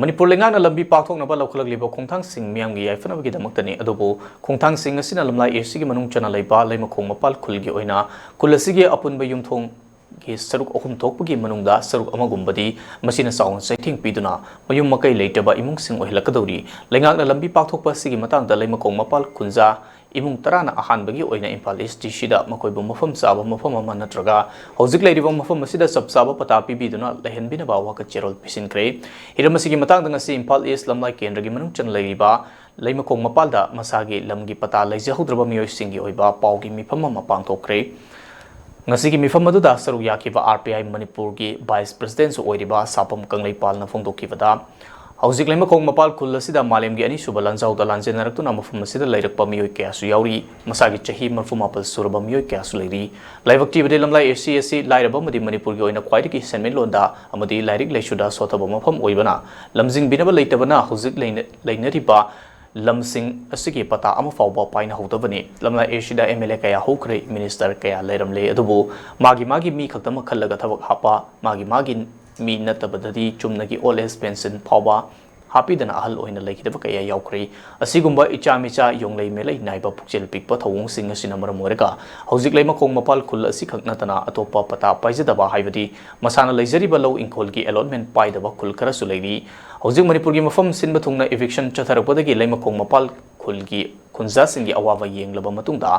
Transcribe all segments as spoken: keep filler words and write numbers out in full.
ꯃꯅꯤꯄꯨꯔ ꯂꯩꯉꯥꯛꯅ ꯂꯝꯕꯤ ꯄꯥꯛꯊꯣꯛꯅꯕ ꯂꯧꯈꯠꯂꯛꯂꯤꯕ ꯈꯣꯡꯊꯥꯡꯁꯤꯡ ꯃꯤꯌꯥꯝꯒꯤ ꯌꯥꯏꯐꯅꯕꯒꯤꯗꯃꯛꯇꯅꯤ꯫ ꯑꯗꯨꯕꯨ ꯈꯣꯡꯊꯥꯡꯁꯤꯡ ꯑꯁꯤꯅ ꯂꯝꯂꯥꯏ ꯑꯦꯁꯤꯒꯤ ꯃꯅꯨꯡ ꯆꯟꯅ ꯂꯩꯕ ꯂꯩꯃꯈꯣꯡ ꯃꯄꯥꯜ ꯈꯨꯜꯒꯤ ꯑꯣꯏꯅ ꯈꯨꯜ ꯑꯁꯤꯒꯤ ꯑꯄꯨꯟꯕ ꯌꯨꯝꯊꯣꯡꯒꯤ ꯁꯔꯨꯛ ꯑꯍꯨꯝ ꯊꯣꯛꯄꯒꯤ ꯃꯅꯨꯡꯗ ꯁꯔꯨꯛ ꯑꯃꯒꯨꯝꯕꯗꯤ ꯃꯁꯤꯅ ꯆꯥꯎꯅ ꯆꯩꯊꯦꯡ ꯄꯤꯗꯨꯅ ꯃꯌꯨꯝ ꯃꯀꯩ ꯂꯩꯇꯕ ꯏꯃꯨꯡꯁꯤꯡ ꯑꯣꯏꯍꯜꯂꯛꯀꯗꯧꯔꯤ꯫ ꯂꯩꯉꯥꯛꯅ ꯂꯝꯕꯤ ꯄꯥꯛꯊꯣꯛꯄ ꯑꯁꯤꯒꯤ ꯃꯇꯥꯡꯗ ꯂꯩꯃꯈꯣꯡ ꯃꯄꯥꯜ ꯈꯨꯟꯖꯥ ꯏꯃꯨꯡ ꯇꯔꯥꯅ ꯑꯍꯥꯟꯕꯒꯤ ꯑꯣꯏꯅ ꯏꯝꯐꯥꯜ ꯏꯁ ꯗꯤ ꯁꯤꯗ ꯃꯈꯣꯏꯕꯨ ꯃꯐꯝ ꯆꯥꯕ ꯃꯐꯝ ꯑꯃ ꯅꯠꯇ꯭ꯔꯒ ꯍꯧꯖꯤꯛ ꯂꯩꯔꯤꯕ ꯃꯐꯝ ꯑꯁꯤꯗ ꯆꯞ ꯆꯥꯕ ꯄꯇꯥ ꯄꯤꯕꯤꯗꯨꯅ ꯂꯩꯍꯟꯕꯤꯅꯕ ꯋꯥꯀꯠ ꯆꯦꯔꯣꯜ ꯄꯤꯁꯤꯟꯈ꯭ꯔꯦ꯫ ꯍꯤꯔꯝ ꯑꯁꯤꯒꯤ ꯃꯇꯥꯡꯗ ꯉꯁꯤ ꯏꯝꯐꯥꯜ ꯏꯁ ꯂꯝꯂꯥꯏ ꯀꯦꯟꯗ꯭ꯔꯒꯤ ꯃꯅꯨꯡ ꯆꯟꯅ ꯂꯩꯔꯤꯕ ꯂꯩꯃꯈꯣꯡ ꯃꯄꯥꯜꯗ ꯃꯁꯥꯒꯤ ꯂꯝꯒꯤ ꯄꯇꯥ ꯂꯩꯖꯍꯧꯗ꯭ꯔꯕ ꯃꯤꯑꯣꯏꯁꯤꯡꯒꯤ ꯑꯣꯏꯕ ꯄꯥꯎꯒꯤ ꯃꯤꯐꯝ ꯑꯃ ꯄꯥꯡꯊꯣꯛꯈ꯭ꯔꯦ꯫ ꯉꯁꯤꯒꯤ ꯃꯤꯐꯝ ꯑꯗꯨꯗ ꯁꯔꯨꯛ ꯌꯥꯈꯤꯕ ꯑꯥꯔ ꯄꯤ ꯑꯥꯏ ꯃꯅꯤꯄꯨꯔꯒꯤ ꯚꯥꯏꯁ ꯄ꯭ꯔꯁꯤꯗꯦꯟꯁꯨ ꯑꯣꯏꯔꯤꯕ ꯁꯥꯄꯝ ꯀꯪꯂꯩꯄꯥꯜꯅ ꯐꯣꯡꯗꯣꯛꯈꯤꯕꯗ, ꯍꯧꯖꯤꯛ ꯂꯩꯃꯈꯣꯡ ꯃꯄꯥꯜ ꯈꯨꯜ ꯑꯁꯤꯗ ꯃꯥꯂꯦꯝꯒꯤ ꯑꯅꯤꯁꯨꯕ ꯂꯥꯟꯖꯥꯎꯗ ꯂꯥꯟꯖꯦꯟꯅꯔꯛꯇꯨꯅ ꯃꯐꯝ ꯑꯁꯤꯗ ꯂꯩꯔꯛꯄ ꯃꯤꯑꯣꯏ ꯀꯌꯥꯁꯨ ꯌꯥꯎꯔꯤ꯫ ꯃꯁꯥꯒꯤ ꯆꯍꯤ ꯃꯔꯤꯐꯨ ꯃꯥꯄꯜ ꯁꯨꯔꯕ ꯃꯤꯑꯣꯏ ꯀꯌꯥꯁꯨ ꯂꯩꯔꯤ꯫ ꯂꯥꯏꯕꯛ ꯊꯤꯕꯗꯤ ꯂꯝꯂꯥꯏ ꯑꯦꯁꯤ ꯑꯁꯤ ꯂꯥꯏꯔꯕ ꯑꯃꯗꯤ ꯃꯅꯤꯄꯨꯔꯒꯤ ꯑꯣꯏꯅ ꯈ꯭ꯋꯥꯏꯗꯒꯤ ꯁꯦꯟꯃꯤꯠꯂꯣꯟꯗ ꯑꯃꯗꯤ ꯂꯥꯏꯔꯤꯛ ꯂꯥꯏꯁꯨꯗ ꯁꯣꯠꯊꯕ ꯃꯐꯝ ꯑꯣꯏꯕꯅ ꯂꯝꯖꯤꯡꯕꯤꯅꯕ ꯂꯩꯇꯕꯅ ꯍꯧꯖꯤꯛ ꯂꯩꯅ-, ꯂꯩꯅꯔꯤꯕ ꯂꯝꯁꯤꯡ ꯑꯁꯤꯒꯤ ꯄꯇꯥ ꯑꯃ ꯐꯥꯎꯕ ꯄꯥꯏꯅꯍꯧꯗꯕꯅꯤ꯫ ꯂꯝꯂꯥꯏ ꯑꯦꯁꯤꯗ ꯑꯦꯝ ꯑꯦꯜ ꯑꯦ ꯀꯌꯥ ꯍꯧꯈ꯭ꯔꯦ, ꯃꯤꯅꯤꯁꯇꯔ ꯀꯌꯥ ꯂꯩꯔꯝꯂꯦ, ꯑꯗꯨꯕꯨ ꯃꯥꯒꯤ ꯃꯥꯒꯤ ꯃꯤ ꯈꯛꯇꯃꯛ ꯈꯜꯂꯒ ꯊꯕꯛ ꯍꯥꯞꯄ, ꯃꯥꯒꯤ ꯃꯥꯒꯤ ꯃꯤ ꯅꯠꯇꯕꯗꯗꯤ ꯆꯨꯝꯅꯒꯤ ꯑꯣꯜ ꯑꯦꯖ ꯄꯦꯟꯁꯟ ꯐꯥꯎꯕ ꯍꯥꯞꯄꯤꯗꯅ ꯑꯍꯜ ꯑꯣꯏꯅ ꯂꯩꯈꯤꯗꯕ ꯀꯌꯥ ꯌꯥꯎꯈ꯭ꯔꯦ꯫ ꯑꯁꯤꯒꯨꯝꯕ ꯏꯆꯥ ꯃꯤꯆꯥ ꯌꯣꯡꯂꯩ ꯃꯦꯂꯩ ꯅꯥꯏꯕ ꯄꯨꯛꯆꯦꯜ ꯄꯤꯛꯄ ꯊꯧꯑꯣꯡꯁꯤꯡ ꯑꯁꯤꯅ ꯃꯔꯝ ꯑꯣꯏꯔꯒ ꯍꯧꯖꯤꯛ ꯂꯩꯃꯈꯣꯡ ꯃꯄꯥꯜ ꯈꯨꯜ ꯑꯁꯤꯈꯛ ꯅꯠꯇꯅ ꯑꯇꯣꯞꯄ ꯄꯇꯥ ꯄꯥꯏꯖꯗꯕ, ꯍꯥꯏꯕꯗꯤ ꯃꯁꯥꯅ ꯂꯩꯖꯔꯤꯕ ꯂꯧ ꯏꯪꯈꯣꯜꯒꯤ ꯑꯦꯂꯣꯠꯃꯦꯟ ꯄꯥꯏꯗꯕ ꯈꯨꯜ ꯈꯔꯁꯨ ꯂꯩꯔꯤ꯫ ꯍꯧꯖꯤꯛ ꯃꯅꯤꯄꯨꯔꯒꯤ ꯃꯐꯝ ꯁꯤꯟꯕ ꯊꯨꯡꯅ ꯏꯚꯤꯛꯁꯟ ꯆꯠꯊꯔꯛꯄꯗꯒꯤ ꯂꯩꯃꯈꯣꯡ ꯃꯄꯥꯜ ꯈꯨꯜꯒꯤ ꯈꯨꯟꯖꯥꯁꯤꯡꯒꯤ ꯑꯋꯥꯕ ꯌꯦꯡꯂꯕ ꯃꯇꯨꯡꯗ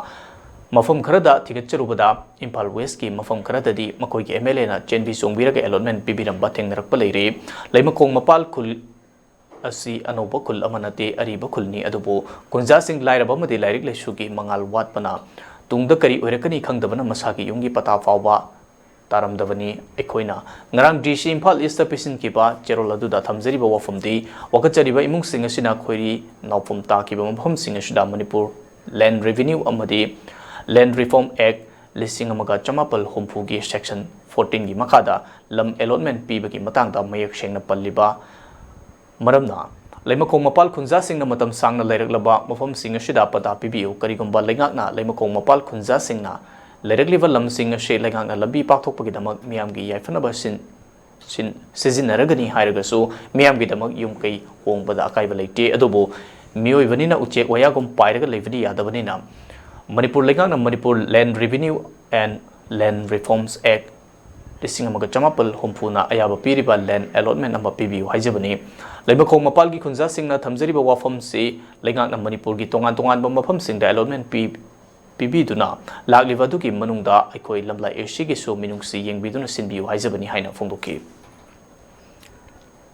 ꯃꯐꯝ ꯈꯔꯗ ꯊꯤꯒꯠꯆꯔꯨꯕꯗ ꯏꯝꯐꯥꯜ ꯋꯦꯁꯀꯤ ꯃꯐꯝ ꯈꯔꯗꯗꯤ ꯃꯈꯣꯏꯒꯤ ꯑꯦꯝ ꯑꯦꯜ ꯑꯦꯅ ꯆꯦꯟꯕꯤ ꯆꯣꯡꯕꯤꯔꯒ ꯑꯦꯂꯣꯠꯃꯦꯟ ꯄꯤꯕꯤꯔꯝꯕ ꯊꯦꯡꯅꯔꯛꯄ ꯂꯩꯔꯦ꯫ ꯂꯩꯃꯈꯣꯡ ꯃꯄꯥꯜ ꯈꯨꯜ ꯑꯁꯤ ꯑꯅꯧꯕ ꯈꯨꯜ ꯑꯃ ꯅꯠꯇꯦ, ꯑꯔꯤꯕ ꯈꯨꯜꯅꯤ꯫ ꯑꯗꯨꯕꯨ ꯈꯨꯟꯖꯥꯁꯤꯡ ꯂꯥꯏꯔꯕ ꯑꯃꯗꯤ ꯂꯥꯏꯔꯤꯛ ꯂꯥꯏꯁꯨꯒꯤ ꯃꯉꯥꯜ ꯋꯥꯠꯄꯅ ꯇꯨꯡꯗ ꯀꯔꯤ ꯑꯣꯏꯔꯛꯀꯅꯤ ꯈꯪꯗꯕꯅ ꯃꯁꯥꯒꯤ ꯌꯨꯝꯒꯤ ꯄꯇꯥ ꯐꯥꯎꯕ ꯇꯥꯔꯝꯗꯕꯅꯤ꯫ ꯑꯩꯈꯣꯏꯅ ꯉꯔꯥꯡ ꯗꯤ ꯁꯤ ꯏꯝꯐꯥꯜ ꯏꯁꯇ ꯄꯤꯁꯤꯟꯈꯤꯕ ꯆꯦꯔꯣꯜ ꯑꯗꯨꯗ ꯊꯝꯖꯔꯤꯕ ꯋꯥꯐꯝꯗꯤ, ꯋꯥꯀꯠꯆꯔꯤꯕ ꯏꯃꯨꯡꯁꯤꯡ ꯑꯁꯤꯅ ꯈꯣꯏꯔꯤ ꯅꯥꯎꯐꯝ ꯇꯥꯈꯤꯕ ꯃꯐꯝꯁꯤꯡ ꯑꯁꯤꯗ ꯃꯅꯤꯄꯨꯔ ꯂꯦꯟ ꯔꯦꯚꯤꯅ꯭ꯌꯨ ꯑꯃꯗꯤ ꯂꯦꯟ ꯔꯤꯐꯣꯔꯝ ꯑꯦꯛ ꯂꯤꯁꯤꯡ ꯑꯃꯒ ꯆꯃꯥꯄꯜ ꯍꯨꯝꯐꯨꯒꯤ ꯁꯦꯛꯁꯟ ꯐꯣꯔꯇꯤꯟꯒꯤ ꯃꯈꯥꯗ ꯂꯝ ꯑꯦꯂꯣꯠꯃꯦꯟ ꯄꯤꯕꯒꯤ ꯃꯇꯥꯡꯗ ꯃꯌꯦꯛ ꯁꯦꯡꯅ ꯄꯜꯂꯤꯕ ꯃꯔꯝꯅ, ꯂꯩꯃꯈꯣꯡ ꯃꯄꯥꯜ ꯈꯨꯟꯖꯥꯁꯤꯡꯅ ꯃꯇꯝ ꯁꯥꯡꯅ ꯂꯩꯔꯛꯂꯕ ꯃꯐꯝꯁꯤꯡ ꯑꯁꯤꯗ ꯄꯇꯥ ꯄꯤꯕꯤꯌꯨ꯫ ꯀꯔꯤꯒꯨꯝꯕ ꯂꯩꯉꯥꯛꯅ ꯂꯩꯃꯈꯣꯡ ꯃꯄꯥꯜ ꯈꯨꯟꯖꯥꯁꯤꯡꯅ ꯂꯩꯔꯛꯂꯤꯕ ꯂꯝꯁꯤꯡ ꯑꯁꯤ ꯂꯩꯉꯥꯛꯅ ꯂꯝꯕꯤ ꯄꯥꯛꯊꯣꯛꯄꯒꯤꯗꯃꯛ ꯃꯤꯌꯥꯝꯒꯤ ꯌꯥꯏꯐꯅꯕ ꯁꯤꯟ-, ꯁꯤꯟ-, ꯁꯤꯖꯤꯟꯅꯔꯒꯅꯤ ꯍꯥꯏꯔꯒꯁꯨ ꯃꯤꯌꯥꯝꯒꯤꯗꯃꯛ ꯌꯨꯝ ꯀꯩ ꯍꯣꯡꯕꯗ ꯑꯀꯥꯏꯕ ꯂꯩꯇꯦ꯫ ꯑꯗꯨꯕꯨ ꯃꯤꯑꯣꯏꯕꯅꯤꯅ ꯎꯆꯦꯛ ꯋꯥꯌꯥꯒꯨꯝ ꯄꯥꯏꯔꯒ ꯂꯩꯕꯗꯤ ꯌꯥꯗꯕꯅꯤꯅ ꯃꯅꯤꯄꯨꯔ ꯂꯩꯉꯥꯛꯅ Manipur Land Revenue and Land Reforms Act ꯂꯤꯁꯤꯡ ꯑꯃꯒ ꯆꯃꯥꯄꯜ ꯍꯨꯝꯐꯨꯅ ꯑꯌꯥꯕ ꯄꯤꯔꯤꯕ land allotment ꯑꯃ ꯄꯤꯕꯤꯌꯨ ꯍꯥꯏꯖꯕꯅꯤ꯫ ꯂꯩꯃꯈꯣꯡ ꯃꯄꯥꯜꯒꯤ ꯈꯨꯟꯖꯥꯁꯤꯡꯅ ꯊꯝꯖꯔꯤꯕ ꯋꯥꯐꯝꯁꯤ ꯂꯩꯉꯥꯛꯅ ꯃꯅꯤꯄꯨꯔꯒꯤ ꯇꯣꯉꯥꯟ ꯇꯣꯉꯥꯟꯕ ꯃꯐꯝꯁꯤꯡꯗ allotment ꯄꯤ-, ꯄꯤꯕꯤꯗꯨꯅ ꯂꯥꯛꯂꯤꯕ ꯑꯗꯨꯒꯤ ꯃꯅꯨꯡꯗ ꯑꯩꯈꯣꯏ ꯂꯝꯂꯥꯏ ꯑꯦꯁꯤꯒꯤꯁꯨ ꯃꯤꯅꯨꯡꯁꯤ ꯌꯦꯡꯕꯤꯗꯨꯅ ꯁꯤꯟꯕꯤꯌꯨ ꯍꯥꯏꯖꯕꯅꯤ ꯍꯥꯏꯅ ꯐꯣꯡꯗꯣꯛꯈꯤ꯫